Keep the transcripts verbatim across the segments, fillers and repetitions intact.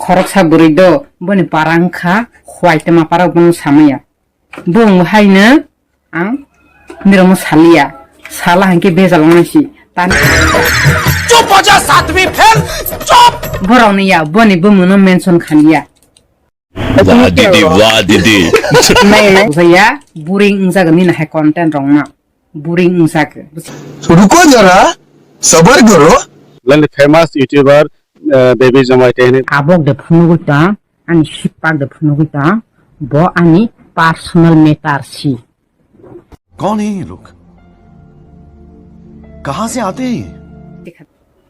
Khoroksa bwrwi do, boni para wngkha, huaitema para bono samaya. Bo wng haino ang nirokno saliya. Sala hinkhe bejal wngnai si. Tani. Chup ho ja, satwi fail, chup! Borokni ya, boni bumungno mention khaliya. Wah, didi, wah, didi. Bujaya, boring wngjago nini hai content rokno. Boring wngjago. Ruko jara, sabar karo. Lani famous YouTuber, uh, Baby Jamai Tehni. Abok de phunugwi tong, ani sipak de phunugwi tong, bo ani personal matter si. कौन है ये लोग? कहाँ से आते हैं ये?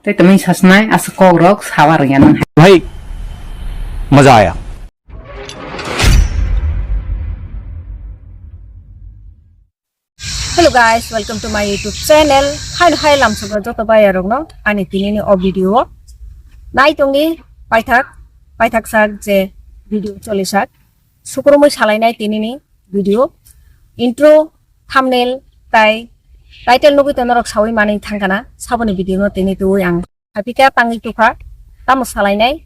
Tei tamni sasnai asa kok rok sawa rwya nang. भाई, मजा आया। Hello guys, welcome to my YouTube channel. Hai hai lamsok joto bhai rok no ani tini ni o video o nai tongni paithak paithak sak je video choli sak sukrumui salai nai tini ni video intro, thumbnail tai title nugui to norok sawi mani thangkana saboni video no tini tuwi ang. Hapika tangwi tukha, tamo salainai,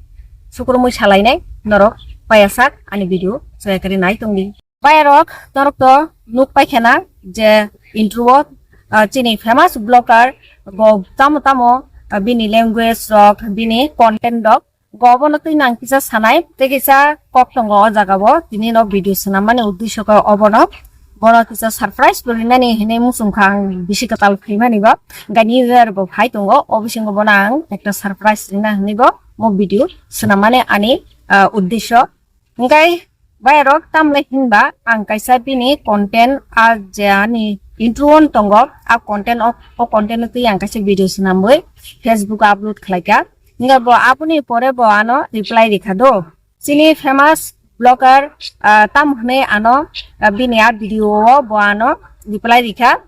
sukrumui salainai, norok payasak ani video soyakari nai tongdi. Bayarok, norok to nuk paikhana je intro o, ah, chini famous vlogger go tamo tamo, ah, bini language rok, bini content rok, go bono twi nang kisa sanai, tei kisa kok tongo o jaga o, tini no video swnam mani uddesho khe obono, bono kisa surprise bo rinani hinui muchung kha ang bisi kwtal phaimani bo. Gani wer bo phai tongo, o bisingo bono ang ekta surprise rina hinui bo mo video swnam mani ani, ah, uddesho. Hingkai bayarok tamle hinba ang kaisa bini content a je ani intro on tongo, a content o, o content o twi ang kaisa video swnamwi Facebook o upload khlaikha. Hingka bo aboni pore bo ano reply rikha do. Chini famous vlogger, ah, tam hwnwi ano, ah, bini a video o bo ano reply rikha.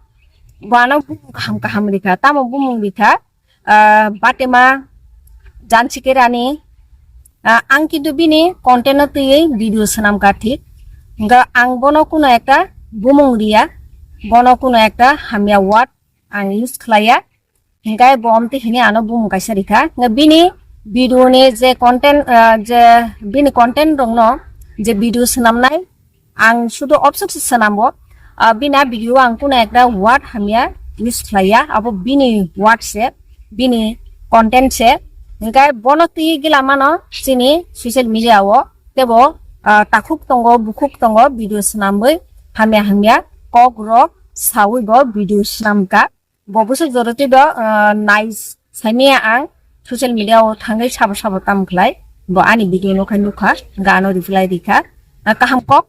Bo ano bumung kaham kaham rikha. Tamo bumung rikha, ah, Batema Jansikerani. Ah, ang kintu bini content no twiwi video swnamkha thik. Hingka ang bono kuno ekta bumung riya. Bono kuno ekta hamya word ang use khlaiya. Hingkai bo omtwi hini ano bumung kaisa rikha. Nga bini video ni je content, ah, je bini content rokno je video swnamnai ang sudu option se swnambo. Ah, bini a video ang kuno ekta word hamya use khlaiya. Abo bini word se, bini content se. Hingkai bono twi gila mano chini social media o. Tebo, ah, takhuk tongo, bukhuk tongo, video swnamwi hamya hamya kok rok sawi bo video swnamkha. Bo bwswk jora twibo, ah, nai saimaya ang social media o thangwi sabo sabo tamo khlai bo ani video no khai nukha, hingka ano reply rikha, ah, kaham kok.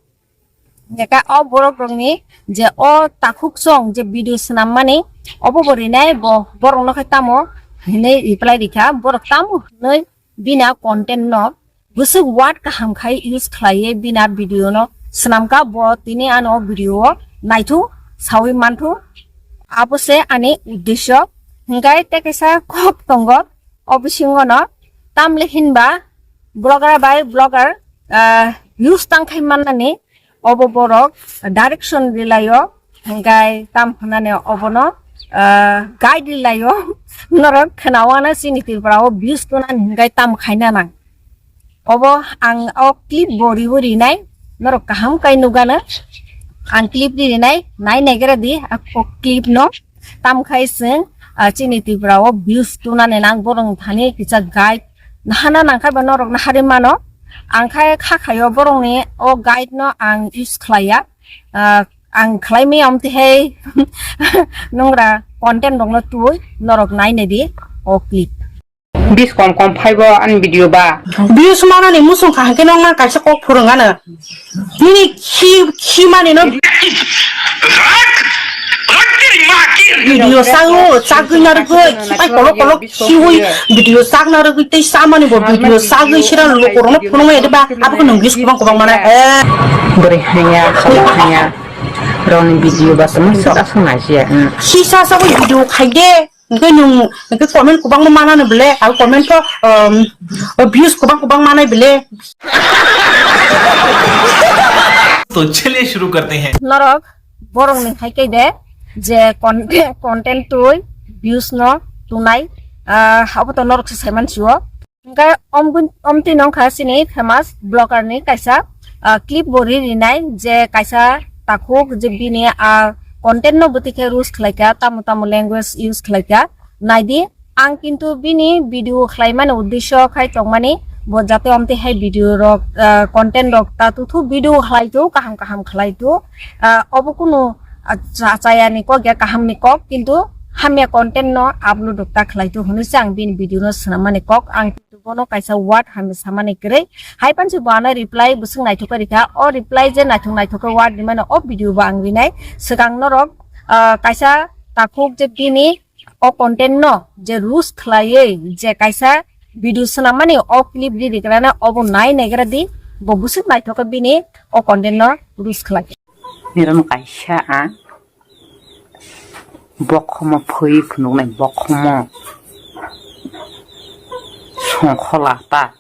Hingka o borok rokni je o takhuk song je video swnam mani obo bo rinai bo borok no khai tamo hinui reply rikha, borok tamo hinui bini a content no bwswk word kaham khai use khlaiwi bini a video no swnamkha, bo tini ano o video o naithu sawi manthu, abo se ani uddesho. Hingkai tei kaisa kok tongo o bisingo no, tamle hinba vlogger bai vlogger, ah, views tang khai mannani obo borok direction rilaio, hingkai tam hwnani obono, ah, guide rilaio. Norok khnawana chini Tripura o views tunani hingkai tam khaina nang. Obo ang o clip bo riwi rinai, norok kaham kai nukgana. Ang clip ri rinai, nai naigra di, a o clip no. Tam khai chwng, ah, chini Tripura o views tunani nang borok thani kisa guide. Nahana nang khai ba norok nahari mano. Ang khai kha khaio borokni o guide no ang use khlaiya. Ah, ang khlai maya omtwi hai nungra content rokno twi norok nai nai di o clip. Bis kom kom phaibo ani video ba. Views manani musung kha hwnkhe nokna kaisa kok phwrwng ano. Nini khi, khi mani no. Video sago, sagwi narwgwi, khipai kolok kolok khiwi video sak narwgwi tei samani bo video sagwi sira lukorokno phunukmaya diba, abo khe nwng views kwbang kwbang mana. Eh. Bwrwi hanya, song hanya. Roni video ba tamo sok aswk naisiya. Khisa sagwi video khaide. Hingke nung, hingke comment kwbangma manano bele, abo comment o, um, views kwbang kwbang manai bele. तो चलिए शुरू करते हैं। Norok borok ni hai khe de je con-, content twi views no tunai, ah, abo to norok se saiman sio. Hingke omgin-, omtwi nongkha chini famous blogger ni kaisa, ah, clip bo ri rinai je kaisa takhuk je bini, ah, content no bwtwi khe roast khlaikha, tamo tamo language use khlaikha. Naidi, ang kintu bini video khlaimani uddesyo khai tongmani bo jate omtwi hai video rok, ah, content rok ta tuthu video khlaitu, kaham kaham khlaitu. Ah, obo kunu, ah, cha-, chayani kok ya, kahamni kok, kintu hamya content no upload rok ta khlaitu hwnwi se ang bini video no swnammani kok. Ang bono kaisa word hamya samani kwrwi. Hai pansi bo ano reply bwswk naithok khe rikha. O reply je naithok naithok khe word rimano o video bo ang rinai. Swkang norok, ah, kaisa takhuk je bini o content no je roast khlaiwi je kaisa video swnammani o clip ri rikrana obo nai naigra di. Bo bwswk naithok khe bini o content no roast khlai. Niram kaisa ang bokhomo phui phunuknai bokhomo songkhola ta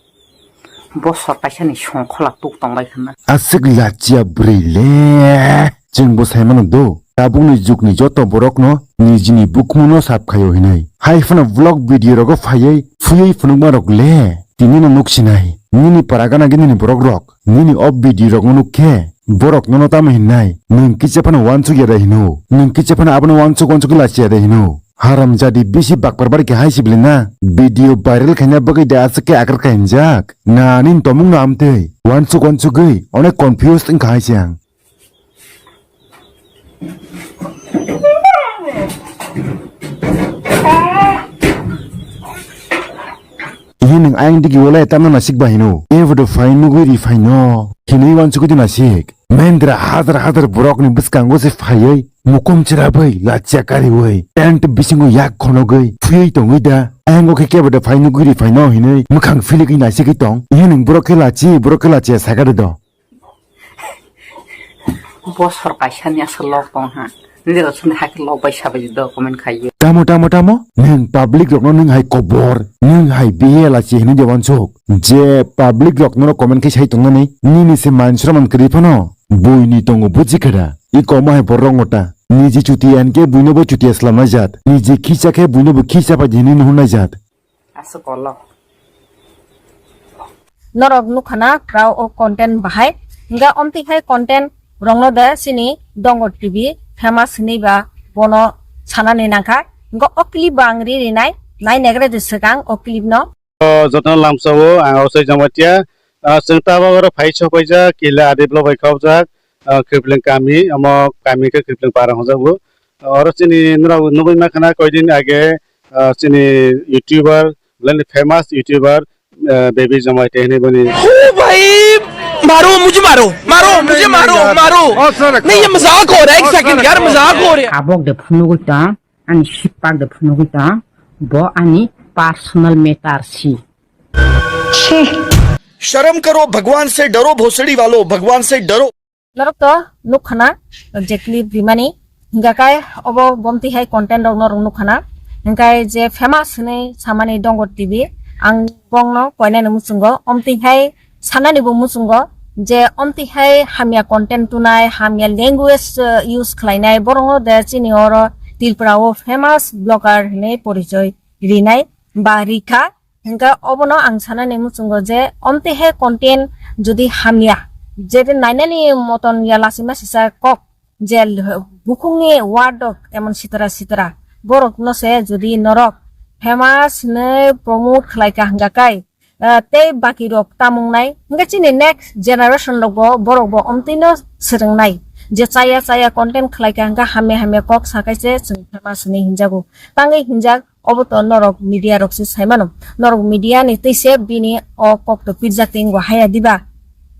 bosor kaisani songkhola tuk tongbai khana. Aswk lachia bwrwi le. Chwng bo saimano do. Tabukni jukni joto borokno nijini bukhumno sap khaio hinwi. Hai phano vlog video rogo phaiwi phuywi phunukma rok le. Tini no nuk sinai. Nini para gana gini ni borok rok. Nini o video rok nuk khe. Borok nono tamo hinnai. Nwng kisa phano wansuk ya da hino. Nwng kisa phano abono wansuk wansuk la chiya da hino. Haram jadi bisi bakpar bari khe hai sibili na. Video viral khaina bagwi da aswk khe akar kha hinjak. Na nini tomung no amtwi. Wansuk wansugwi. Onek confused wngkha hai se ang. Ihe nwng ayang digi wala etamna nasik bahino. Ebo do phai nugui ri phaino. Hinui wansugui di nasik. Mendra hadar hadar borokni bwskango se phaiwi mukum chirabwi lachia kariwi tent bisingo yak khonogwi phuyui tongwi da. Ayango khe kebo de phai nugui ri phaino hinui mwkhang philigwi nasigwi tong. Ihe nwng borok khe lachi, borok khe lachia sakha de do. Bosor kaisa ni aswk lok tong ha. Nini rok sini hakhe lok bai sabai do comment khai yo. Tamo, tamo, tamo? Nwng public rokno nwng hai kobor, nwng hai bihela se hinui de wansuk. Je public rok nono comment khai sai tongnani, nini se man sroman kwrwi phano buini tongo buji khe da. I komo hai borok ngo ta. Niji chuti anke buino bo chuti aslam na jat. Niji khisa khe buino bo khisa pai hinui nuhun na jat. Aswk kolok. Norok nukha na pura o content bahai. Hingkhe omtwi hai content rokno de chini Dongor T V famous hinwi ba bono sanani nangkha. Hingkhe o clip bo ang ri rinai, nai naigra de swkang o clip no. O jotono lamsao ang Osai Jamatia. Ah, chwng tabok oro phai sok paijak, kila adi blo bai khobjak, ah, Kripleng kami, omo kami khe Kripleng para hwnjago. Oro chini norok nugui mankha na koidin age, ah, chini YouTuber, belai ni famous YouTuber, ah, Baby Jamatia hinui boni. ओ भाई, मारो, मुझे मारो, मारो, मुझे मारो, मारो। नहीं, ये मजाक हो रहा है, एक सेकंड यार, मजाक हो रहा है। Kabok de phunugwi tong, ani sipak de phunugwi tong, bo ani personal matter si. शर्म करो, भगवान से डरो, भोसड़ी वालों, भगवान से डरो। Norok to nukha na je clip rimani, hingkha khe obo bomti hai content rok norok nukha na, hingkha je famous hinui samani Dongor T V, ang bongno koinani muchungo, omti hai sanani bo muchungo je omti hai hamya content tunai, hamya language, eh, use khlainai borokno de chini oro Tripura o famous blogger hinui porichoi rinai ba rikha. Hingkhe obono ang sanani muchungo je omtwi hai content jodi hamya, je nainani moton ya lachima sisa kok je bukhukni word rok emon sitra sitra borokno se jodi norok famous hinwi promote khlaikha hingkha kai, ah, tei baki rok tamung nai hingkhe chini next generation rok bo borok bo omtwino swrwng nai je chaya chaya content khlaikha hingkhe hamya hamya kok sakai se chwng famous hinwi hinjago tangwi hinjak. Obo to norok media rok se sai mano. Norok media ni twi se bini o kok to pirjak tei wngwa haya diba?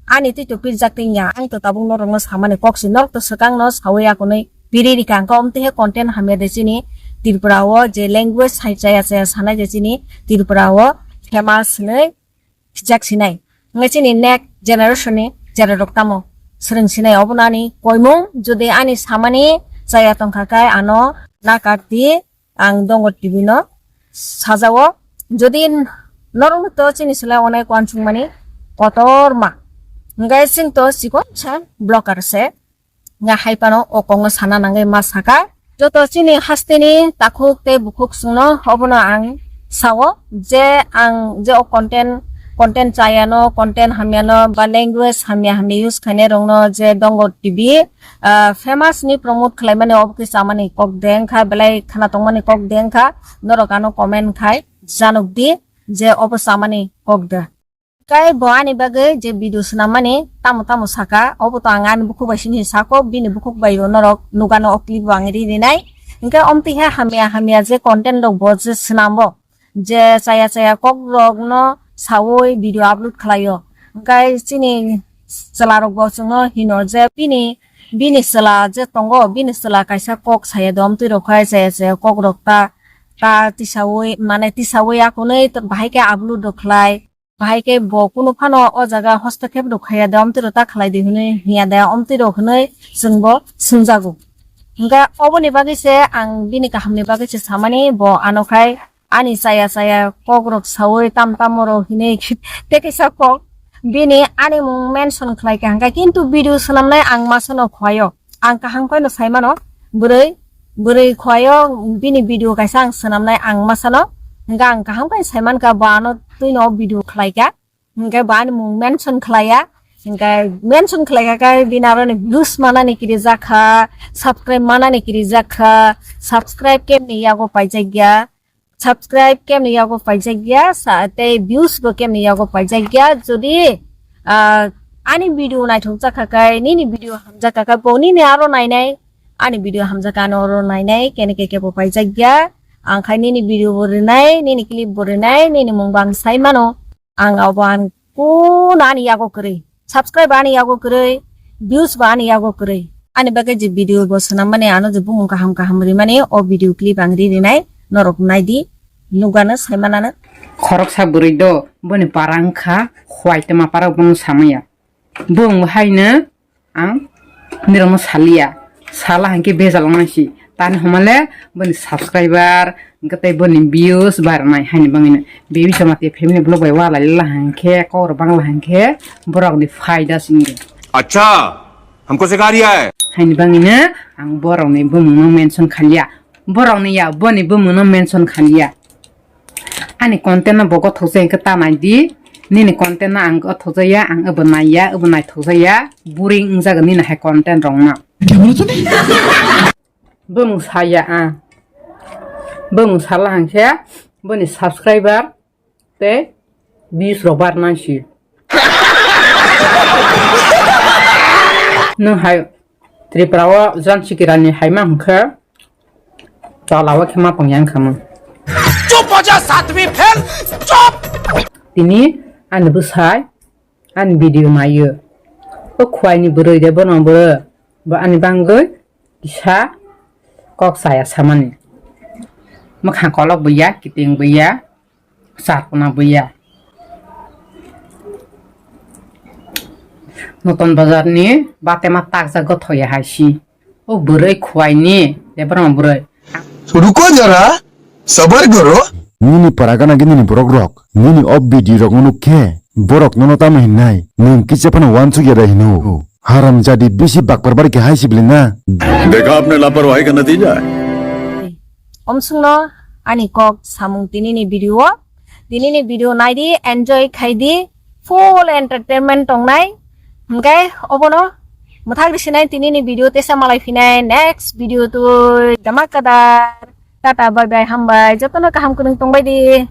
Ani twi to pirjak tei ya, ang to tabuk norok no samani kok se, norok to swkang no sawi ya kunui piri rika, hwnkhe omtwi he content hamya de chini Tripura o je language sai chaya chaya sanai de chini Tripura o famous hinui khijak sinai. Hwnkhe chini next generation ni chera rok tamo swrwng sinai, obo no ani koimung, jodi ani samani chaya tongkha khe ano nakar di. Ang Dongor T V no sajao. Jodi norokno to chini slai onek uansukmani kotorma. Hingkhe chwng to chikon sa blogger se. Nga hai phano o kokno sana nangwi ma sakha. Joto chini hasteni takhuk tei bukhuk chwngno obono ang sao je ang je o content, content chayano, content hamyano ba language hamya hamya use khainai rokno je Dongor T V, ah, famous ni promote khlaimani obo khe chamani kok de wngkha, belai khana tongmani kok de wngkha, norok ano comment khai janok di je obo chamani kok de. Kai bo ani bagwi je video swnammani tamo tamo saka, obo to ang ani bukhuk bai sini sako, bini bukhuk bai bo norok nugano o clip bo ang ri rinai. Hwnkhe omtwi he hamya hamya je content rok bo je swnambo, je chaya chaya kok rokno sawi video upload khlaio. Hwnkhe chini chwla rok bo chwngno hino je bini, bini chwla je tongo, bini chwla kaisa kok saya de omtwi rok khai chaya chaya kok rok ta, ta tisawi mane tisawi akunwi bahai khe upload rok khlai. Bahai khe bo kunu phano o jaga hostokhep rok khaiya de, omtwi rok ta khlai di hwnwi hiya de, omtwi rok hwnwi chwngbo swngjago. Hwnkhe oboni bagwi se ang bini kahamni bagwi se samani, bo ano khai ani chaya chaya kok rok sawi tam tamo rok hinwi tei kaisa kok bini ani mung mention khlai kha, hwnkhe kintu video swnamnai ang masano khuaio. Ang kaham khe no sai mano, bwrwi, bwrwi khuaio bini video kaisa ang swnamnai ang masano, hwnkhe ang kaham khe sai mankha bo ano twino video khlai kha, hwnkhe bo ani mung mention khlaiya, hwnkhe mention khlai kha khe bini aroni views manani kiri jakha, subscribe manani kiri jakha, subscribe kemni yago paijak ya. Subscribe kemni yago paijak ya, sa-, tei views bo kemni yago paijak ya. Jodi, ah, ani video naithok jakha kai, nini video hamjak kha kai, bo nini aro nainai, ani video hamjak kha ano aro nainai, kene keke bo paijak ya. Ang khai nini video bo rinai, nini clip bo rinai, nini mung bo ang sai mano. Ang abo ang kuno ani yago kwrwi. Subscribe ani yago kwrwi, views bo ani yago kwrwi. Ani bagwi je video bo swnammani ano je bumung kaham kaham rimani o video clip ang ri rinai norok naidi nugano sai manano. Khoroksa bwrwi do boni para wngkha khwai tma para bono samaya. Bung haino ang nirokno saliya. Sala hwnkhe bejal wngnai si. Tani hwnmale boni subscriber, hwnkhe tei boni views barnai haini bagwino. Baby Jamatia family vlog bai walai la hwnkhe, kok rok bangla hwnkhe, borokni phaida singdi. Acha, humko sikha riya hai. Haini bagwino ang borokni bumungno mention khaliya. Borokni ya, boni bumungno mention khaliya. Ani content no bo gothok jai hwnkhe ta nai di. Nini content no ang gothok jaya, ang obo naiya, obo naithok jaya. Boring wngjago nini hai content rok no. Bumung saya ang. Bumung sala hwnkhe boni subscriber tei views rok barnai si. Nwng hai Tripura o Jansi Kirani hai ma hwnkhe. Tola o khe ma pang yang kha mo. Chup ho ja satwi phel, chup! Tini ani bwsai ani video naio. O khwai ni bwrwi de bono bo, bo ani bangwi kisa kok saya samani. Mwkhang kolok bo ya, kiting bo ya. Chakna buya. Nuton Bazar ni batema takjak gothoya hai si. O bwrwi khwai ni, de borok bwrwi. रुको जरा, सबर करो। Nini para gana gini ni borok rok, nini o video rok nuk khe, borok nono tamo hinnai, nwng kisa phano wansuk ya da hino. Haramjadi bisi bakpar bari khe hai sibling na. देखा आपने लापरवाही का नतीजा है। Omswngno ani kok samung tinini video o. Tinini video naidi, enjoy khaidi, full entertainment tongnai. Hwnkhe obono mwthang risinai tinini video tesa malai phinai next video twi damakadar. Tata bye bye hambai jotono kaham kwrwng tongbaidi.